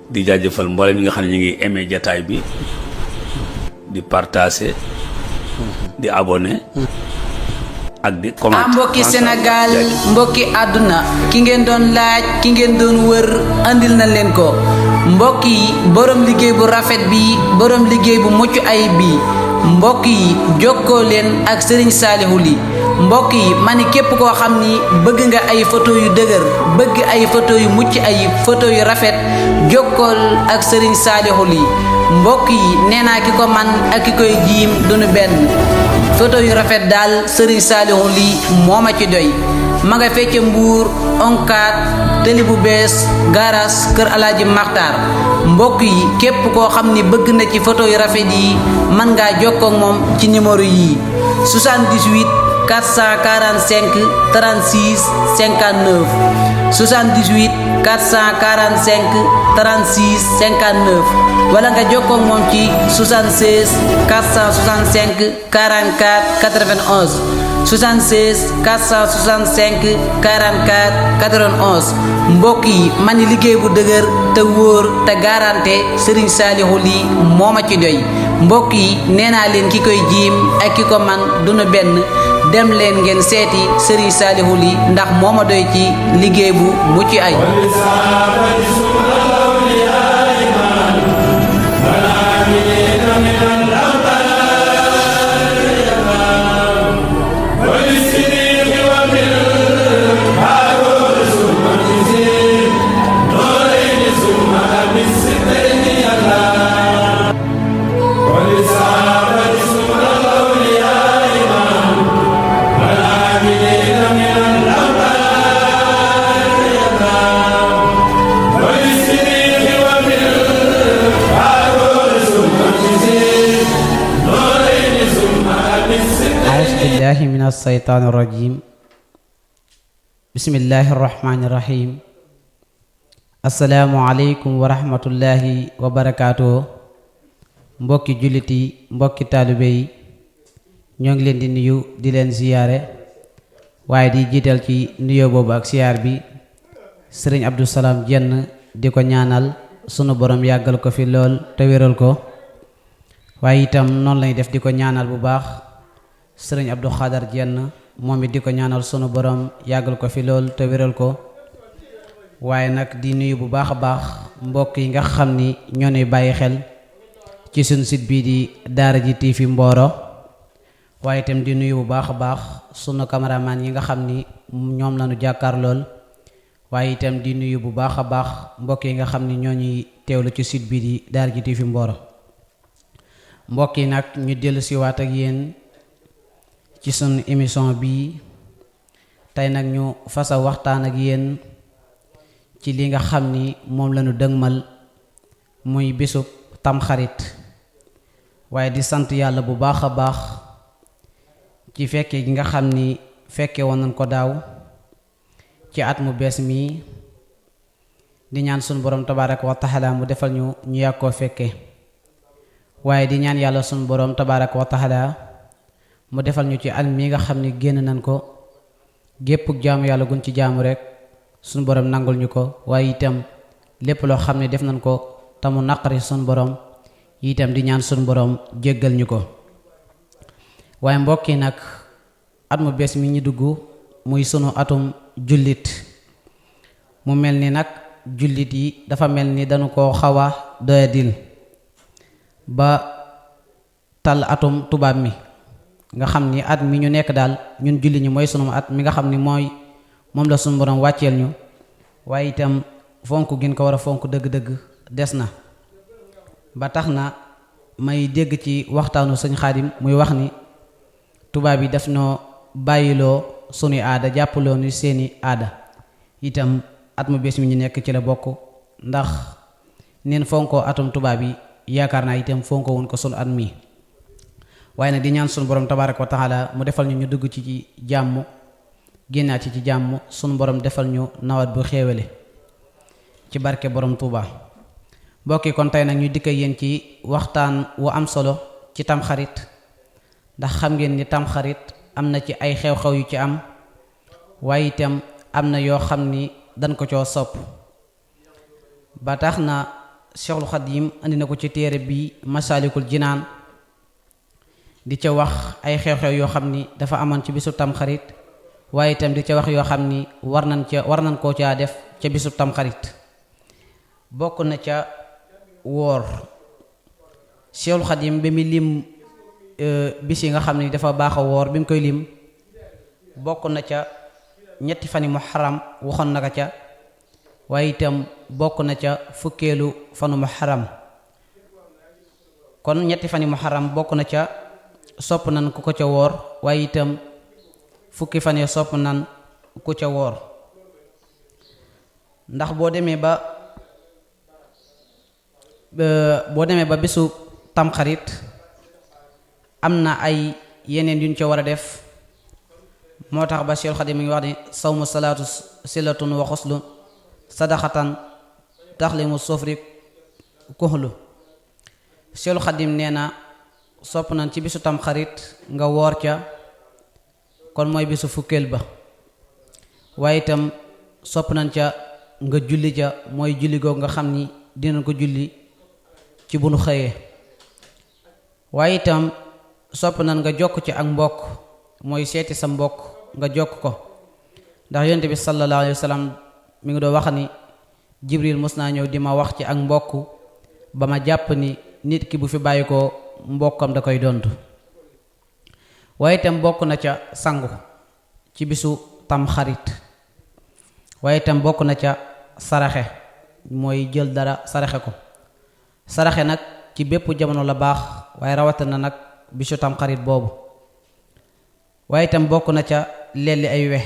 di jaajëfal mboolem ñi nga xam ne ñu ngi aimé jataay bi di partager di abonné ak di commenter. mbokki Sénégal mbokki àdduna ki ngeen doon laaj ki ngeen doon wër andil na leen ko mbokk yi borom liggéey bu rafet bi borom liggéey bu mucc ayib bi mbokk yi jokkoo leen ak Serigne Saliou Ly mbokk yi ma ni képp koo xam ni bëgg nga ay photo yu dëgër bëgg ay photo yu mucc ayib photo yu rafet jokkool ak Serigne Saliou Ly mbokk yi nee naa ki ko man ak ki koy jiim duñu benn photo yu rafet daal Serigne Saliou Ly moo ma ci doy ma nga fecce Mbuur onkaat tëli bu bees garas kër Alaaji Maxtaar mbokk yi képp koo xam ni bëgg na ci photo yu rafet yi mën ngaa jokkoo ak moom ci numéro yi 78 445 36 59 78 445 36 59 wala nga jokkoo ak moom ci 76 465 44 91 76 465 44 91 mbokk yi man ni liggéey bu dëgër te wóor te garanté Serigne Saliou Ly moo ma ci doy mbokk yi nee naa leen ki koy jiim ak ki ko man dunu benn dem leen ngeen seeti Serigne Saliou Ly ndax moo ma doy ci liggéey bu mucc ay من الشيطان الرجيم بسم الله الرحمن الرحيم السلام عليكم ورحمة الله وبركاته mbokki jullit yi mbokki taalibe yi ñoo ngi leen di nuyu di leen ziyaare waaye di jiital ci nuyoo boobu ak siyaar bi sëriñ Abdou Salam Jenn di ko ñaanal sunu borom yàggal ko fi lool te wéral ko waaye itam noonu lañuy def di ko ñaanal bu baax sëriñ Abdou Xadar Jenn moom it di ko ñaanal sunu borom yàggal ko fi lool te wéral ko waaye nag di nuyu bu baax a baax mbokk yi nga xam ni ñoo ñuy bàyyi xel ci suñu site bii di Daara J TV Mboro waaye itam di nuyu bu baax a baax sunu cameraman yi nga xam ni ñoom lañu jàkkaar lool waaye itam di nuyu bu baax a baax mbokk yi nga xam ni ñoo ñuy teewlu ci site bii di Daara J TV Mboro mbokk yi nag ñu dellu siwaat ak yéen ci sunu émission bii tey nag ñu fasa waxtaan ak yéen ci li nga xam ni moom lañu dëgmal muy bisub tamxarit waaye di sant yàlla bu baax a baax ci fekke gi nga xam ni fekke woon nañ ko daaw ci at mu bees mii di ñaan sunu borom tabaaraka wa taala mu defal ñu yàgg koo fekke waaye di ñaan yàlla sunu borom tabaaraka wa taala mu defal ñu ci at mi nga xam ni génn nañ ko gépp jaamu yàlla gun ci jaamu rek sunu borom nangul ñu ko waaye itam lépp loo xam ne def nañ ko te mu naqari sunu borom itam di ñaan sunu borom jéggal ñu ko waaye mbokk yi nag at mu bees mi ñu dugg muy sunu atum jullit mu mel ni nag jullit yi dafa mel ni dañu koo xaw a doyadil ba tal atum tubaab mi nga xam ni at mi ñu nekk daal ñun julli ñi mooy sunu at mi nga xam ni moom la sunu borom wàcceel ñu waaye itam fonk gin ko war a fonk dëgg-dëgg des na ba tax na may dégg ci waxtaanu sëñ Xaadim muy wax ni tubaab yi daf noo bàyyiloo sunuy aada jàppaloo ni seeni aada itam at mu bees mi ñu nekk ci la bokk ndax neen fonkoo atum tubaab yi yaakaar naa itam fonkoo woon ko sunu at mi waaye nag di ñaan sunu borom tabaaraka wa taala mu defal ñu dugg ci jàmm génnaat ci jàmm sunu borom defal ñu nawet bu xéewale ci barke borom Touba mbokki kon tey nag ñu dikk yéen ci waxtaan wu am solo ci tamxarit ndax xam ngeen ni tamxarit am na ci ay xew-xew yu ci am waaye itam am na yoo xam ni dañ ko coo sopp ba tax na Cheikhul Khadim andi na ko ci téere bi Masaalikul Jinaan di ca wax ay xew-xew yoo xam ni dafa amoon ci bisu tamxarit waaye itam di ca wax yoo xam ni war nañ koo caa def ca bisu tamxarit. bokk na ca woor. Cheikhul Khadim bi mu lim bis yi nga xam ni dafa baax a woor bi mu koy lim bokk na ca ñetti fani muharram waxoon na ko ca waaye itam bokk na ca fukkeelu fanu muharram. kon ñetti fani muharram bokk na ca sopp nan ku ko ca woor waaye itam fukki fan ya sopp nan ku ca woor. ndax boo demee ba bisu tamxarit am na ay yeneen yuñ ca war a def moo tax ba Cheikhul Khadim mi ngi wax ni sawmu salaatu silatun wa xuslu sadaxatan taxlimu sofri kuxlu. Cheikhul Khadim nee na sopp nañ ci bisu tamxarit nga woor ca kon mooy bisu fukkeel ba waaye itam sopp nañ ca nga julli ca mooy julli googu nga xam ni dinañ ko julli ci bu nu xëyee waaye itam sopp nañ nga jokk ci ak mbokk mooy seeti sa mbokk nga jokk ko ndax yonent bi sallallahu alayhi wa sallam mi ngi doon wax ni Jibril mos naa ñëw di ma wax ci ak mbokk ba ma jàpp ni nit ki bu fi bàyyi ko mbokkam da koy dontu. waaye itam bokk na ca sangu ci bisu tamxarit waaye itam bokk na ca saraxe mooy jël dara saraxe ko. saraxe nag ci bépp jamono la baax waaye rawatina nag bisu tamxarit boobu. waaye itam bokk na ca lelli ay we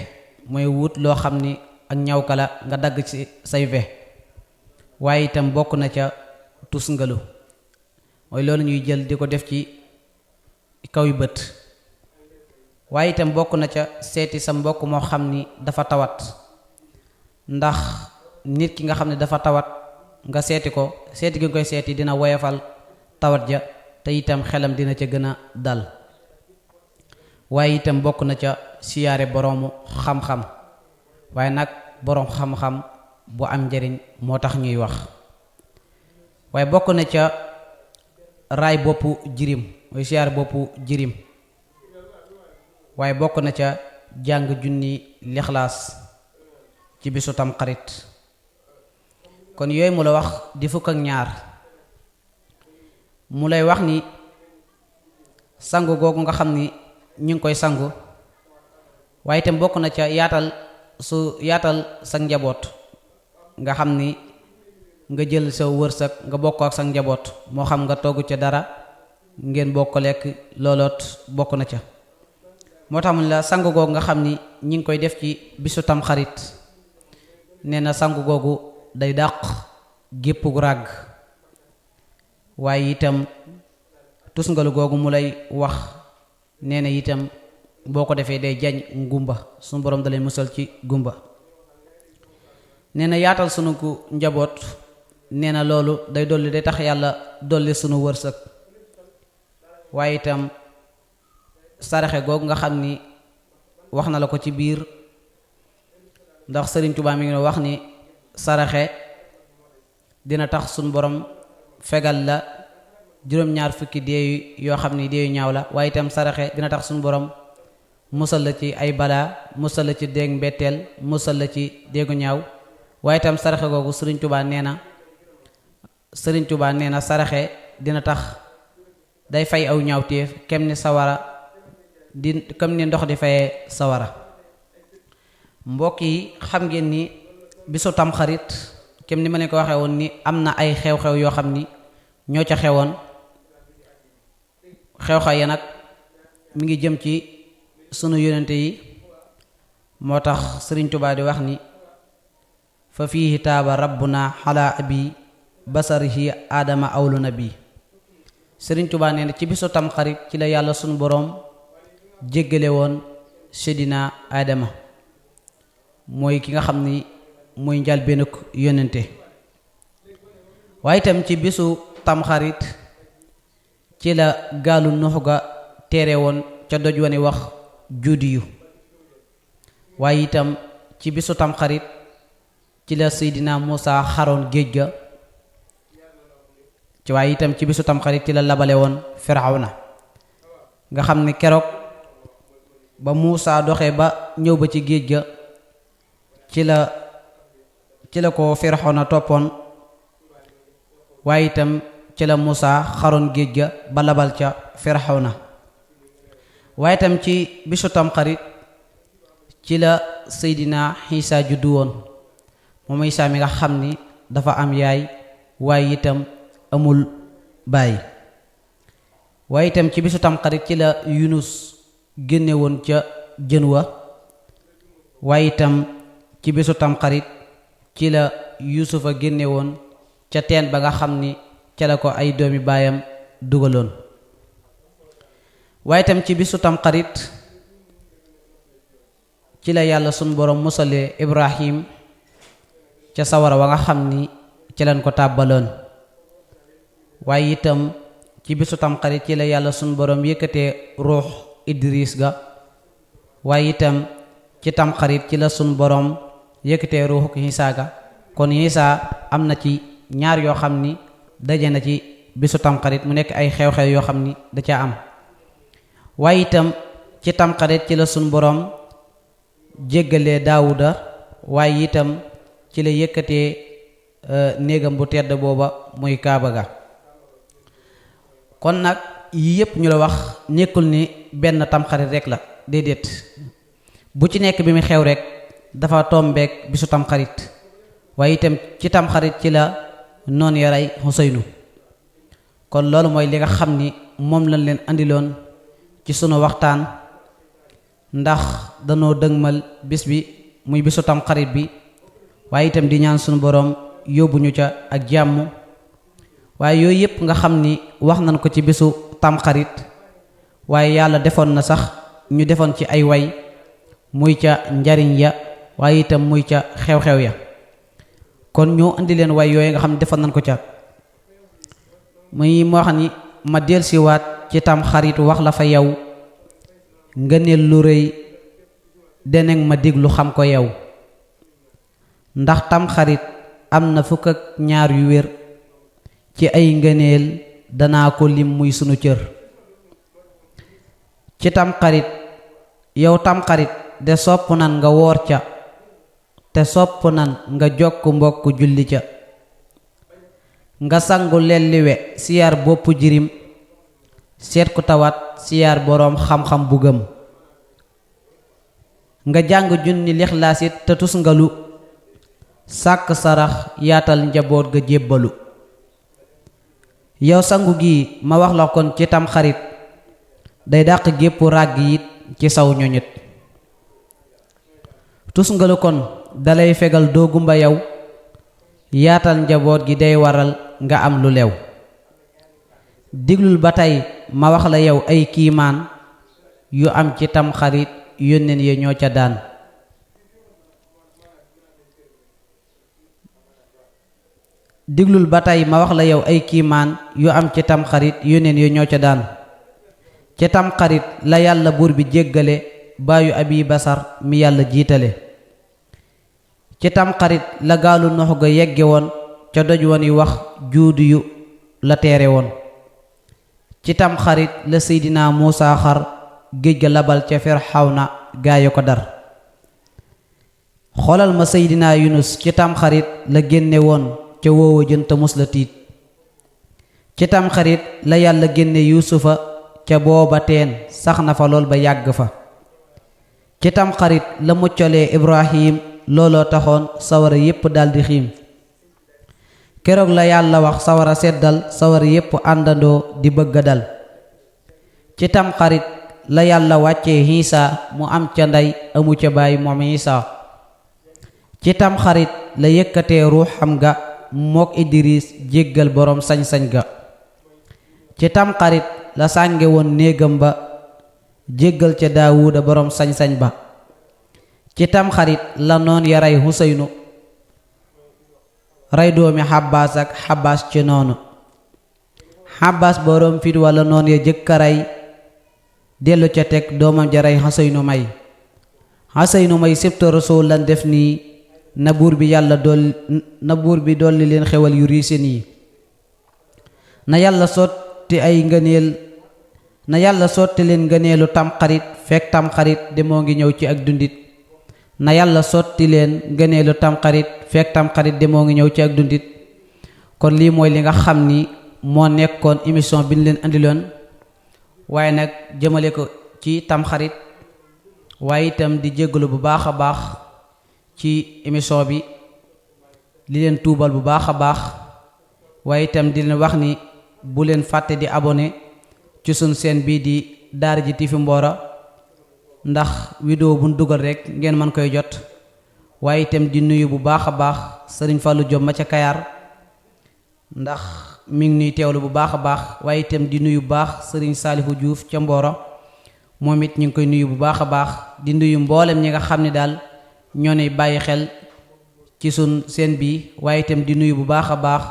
mooy wut loo xam ni ak ñawka la nga dagg ci say we waaye itam bokk na ca tusngalu mooy loolu ñuy jël di ko def ci kaw yu bët. waaye itam bokk na ca seeti sa mbokk moo xam ni dafa tawat ndax nit ki nga xam ne dafa tawat nga seeti ko seeti gi nga koy seeti dina woyofal tawat ja te itam xelam dina ca gën a dal. waaye itam bokk na ca siyaare boroomu xam-xam waaye nag boroom xam-xam bu am njariñ moo tax ñuy wax. waaye bokk na ca raay boppu jirim mooy siyaare boppu jirim waaye bokk na ca jàng junni lixlaas ci bisu tamxarit. kon yooyu mu la wax di fukk ak ñaar mu lay wax ni sangu googu nga xam ni ñu ngi koy sangu waaye itam bokk na ca yaatal sa njaboot nga xam ni nga jël sa wërsëg nga bokk ak sa njaboot moo xam nga togg ca dara ngeen bokk lekk looloot bokk na ca. moo tax mu ne la sangu googu nga xam ni ñi ngi koy def ci bisu tamxarit nee na sangu googu day dàq gépp gu ràgg waaye itam tusngalu googu mu lay wax nee na itam boo ko defee day jañ ngumba sunu borom da lay musal ci gumba. nee na yaatal sunu ku njaboot nee na loolu day tax yàlla dolli sunu wërsëg waaye itam saraxe googu nga xam ni wax na la ko ci biir ndax Sëriñ Tuubaa mi ngi wax ni saraxe dina tax sunu borom fegal la juróom-ñaar fukki dee yoo xam ni dee yu ñaaw la waaye itam saraxe dina tax sunu borom musal la ci ay balaa musal la ci déeg mbetteel musal la ci déegu ñaaw waaye itam saraxe googu Sëriñ Tuubaa nee na saraxe dina tax day fay aw ñaawteef kem ni ndox di fayee sawara. mbokk yi xam ngeen ni bisu tamxarit kem ni ma leen ko waxee woon ni am na ay xew-xew yoo xam ni ñoo ca xewoon xew-xew ya nag mi ngi jëm ci sunu yonente yi moo tax Sëriñ Tuubaa di wax ni fa fiihi taaba rabbuna ala abi basarihi aadama awlu nabi. Sëriñ Tuubaa nee na ci bisu tamxarit ci la yàlla sunu boroom jéggale woon Seydina Aadama mooy ki nga xam ni mooy njëlbéenug yonente. waaye itam ci bisu tamxarit ci la gaalu Nuux ga teere woon ca doj wa ni wax juudiyu. waaye itam ci bisu tamxarit ci la Seydina Muusa xaroon géej ga ci waaye itam ci bisu tamxarit ci la labale woon Firawna nga xam ne keroog ba Muusa doxee ba ñëw ba ci géej ga ci la ko Firawna toppoon waaye itam ci la Muusa xaroon géej ga ba labal ca Firawna waaye itam ci bisu tamxarit ci la Seydina Isa juddu woon moom Isa mi nga xam ni dafa am yaay waaye itam amul baay waaye itam ci bisu tamxarit ci la Yunus génne woon ca jën wa waaye itam ci bisu tamxarit ci la Yuusufa génne woon ca teen ba nga xam ni ca la ko ay doomi baayam dugaloon waaye itam ci bisu tamxarit ci la yàlla sunu borom musalee Ibrahim ca sawara wa nga xam ni ci lañ ko tàbbaloon waaye itam ci bisu tamxarit ci la yàlla sunu borom yëkkatee ruux Idris ga waaye itam ci tamxarit ci la sunu borom yëkkatee ruuxu Isaa ga kon Isaa am na ci ñaar yoo xam ni daje na ci bisu tamxarit mu nekk ay xew-xew yoo xam ni da ca am waaye itam ci tamxarit ci la sunu borom jéggalee Daawuda waaye itam ci la yëkkatee néegam bu tedd booba muy Kaaba ga kon nag yii yépp ñu la wax nekkul ni benn tamxarit rek la déedéet bu ci nekk bi mu xew rek dafa tombeek bisu tamxarit waaye itam ci tamxarit ci la noon ya rey Xuseynu kon loolu mooy li nga xam ni moom lañ leen andiloon ci sunu waxtaan ndax danoo dëgmal bis bi muy bisu tamxarit bi waaye itam di ñaan sunu boroom yóbbuñu ca ak jàmm waaye yooyu yépp nga xam ni wax nañ ko ci bisu tamxarit waaye yàlla defoon na sax ñu defoon ci ay way muy ca njariñ ya waaye itam muy ca xew-xew ya kon ñoo indi leen way yooyu nga xam ne defoon nañ ko ca muy moo xam ni ma delsiwaat ci tamxarit wax la fa yow ngëneel lu rëy deneg ma diglu xam ko yow ndax tamxarit am na fukk ak ñaar yu wér ci ay ngëneel danaa ko lim muy sunu cër ci tamxarit yow tamxarit de sopp nan nga woor ca te sopp nan nga jokk mbokk julli ca nga sangu lelliwe siyaar boppu jirim seet ku tawat siyaar boroom xam-xam bu gëm nga jàng junni lixlaas it te tus ngalu sàkk sarax yaatal njaboot ga jébbalu yow sangu gi ma wax la kon ci tamxarit day dàq gépp ràgg it ci saw ñoñit tus ngalu kon dalay fegal doo gumba yow yaatal njaboot gi day waral nga am lu lew diglul ba tey ma wax la yow ay kiimaan yu am ci tamxarit yónneen ya ñoo ca daan diglul ba tey ma wax la yow ay kiimaan yu am ci tamxarit yónneen ya ñoo ca daan ci tamxarit la yàlla buur bi jéggale baayu abi basar mi yàlla jiitale ci tamxarit la gaalu nox ga yegge woon ca doj woon yi wax juudu yu la teere woon ci tamxarit la seydinaa muusa xar géej ga labal ca Firawna gaayu ko dar xoolal ma seydinaa yunus ci tamxarit la génne woon ca woowa jën te mus la tiit ci tamxarit la yàlla génne yuusufa ca booba teen sax na fa lool ba yàgg fa ci tamxarit la muccalee ibrahim looloo taxoon sawara yépp daldi xiim keroog la yàlla wax sawara seddal sawara yépp àndandoo di bëgga dal ci tamxarit la yàlla wàccee Iisaa mu am ca ndey amu ca baay moom Iisaa ci tamxarit la yëkkatee ruuxam ga mook Idris jéggal boroom sañ-sañ ga ci tamxarit la sànge woon néegam ba jéggal ca Daawuda boroom sañ-sañ ba ci tamxarit la noon ya rey Xuseynu rey doomi Xabbaas ak Xabbaas ci noonu Xabbaas boroom fit walla noon ya jëkka rey dellu ca teg doomam ja rey Xuseynu may Xuseynu may sibta Rasuul lan def nii na buur bi dolli leen xewal yu riisin yi na yàlla sotti ay ngëneel na yàlla sotti leen ngëneelu tamxarit fekk tamxarit de moo ngi ñëw ci ak dundit na yàlla sotti leen ngëneelu tamxarit fekk tamxarit de moo ngi ñëw ci ak dundit kon lii mooy li nga xam ni moo nekkoon émission bi ñu leen andiloon waaye nag jëmale ko ci tamxarit waaye itam di jéggalu bu baax a baax ci émission bi li leen tuubal bu baax a baax waaye itam di leen wax ni bu leen fàtte di abonné ci sun seen bii di Daara J TV Mboro ndax vidéo bu ñu dugal rek ngeen mën koy jot waaye itam di nuyu bu baax a baax Sëriñ Fallou Diop ma ca Kayar ndax mi ngi nuy teewlu bu baax a baax waaye itam di nuyu bu baax Sëriñ Saalihu Diouf ca Mboro moom it ñu ngi koy nuyu bu baax a baax di nuyu mboolem ñi nga xam ne daal ñoo ne bàyyi xel ci sun seen bi waaye itam di nuyu bu baax a baax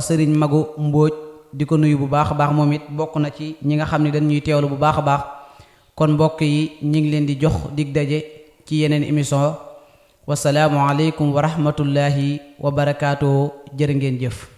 Sëriñ Magu Mbóoj di ko nuyu bu baax a baax moom it bokk na ci ñi nga xam ne dañ ñuy teewlu bu baax a baax kon mbokk yi ñu ngi leen di jox dig daje ci yeneen émission wasalaamu aleykum wa rahmatullahi wa barakaatu jërë ngeen jëf